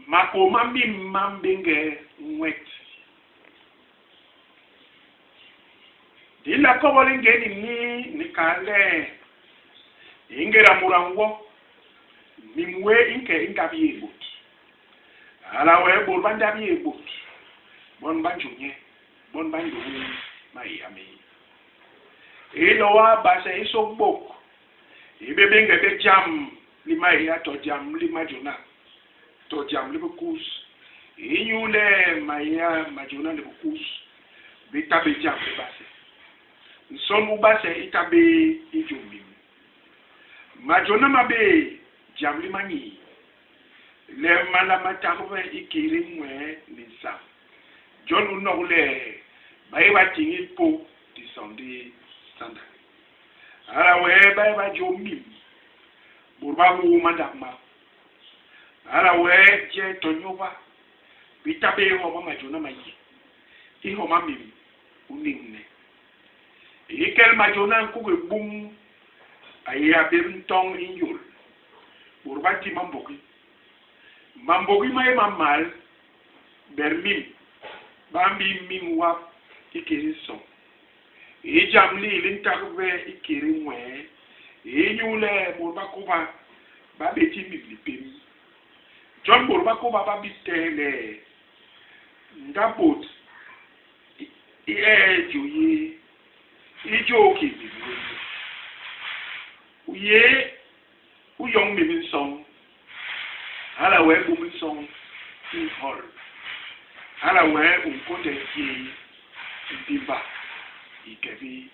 Makôô ma mim ma mbéñge Nwet. Di nla kobol i ngén ini ni kal le, i ngéda mut a nwo, mim wé i nke i ndap yé bôt. Hala wee bôt ba ndap yé bôt bon ba njô nye, bon ba nlôô maéya mé. Iloa base i sôkbôk i bé béñge bé jam li maéya to jam li majôna to jam li bikus, inyule maéya, majôna ni bikus bi ta bé jam li base. Nson u base i ta bé i jô mim. Majôna ma bé jam li manyii, le ma nlama tagbe ikédé nwee ni nsañ. Jon u nok le ba yé ba tiñil pô dison di sanda. Hala wee ba yé ba jô mim, bôt ba huu mandap map. Hala wee je to nyôba bi ta bé i homa majôna ma yé, i homa mim u niñne. I kel majôna a nkuge bum, a yé a bép ntoñ i njôl, bôt ba ti mambôgi. Mambôgi ma yé ma mal ber mim, ba mbii mim wap ikété nsoñ. I jam li, li ntagbe ikété nwee, inyule bôt ba kôba ba bé ti mim lipém. Jon bôt ba kôba ba bi tehe le ndap bôt i ee jô yé, i jôô ki mim wé. U yé u yoñ mim nsoñ, hala wee bum nsoñ i nhol, hala wee u nkônde tjé mbimba i ke bi.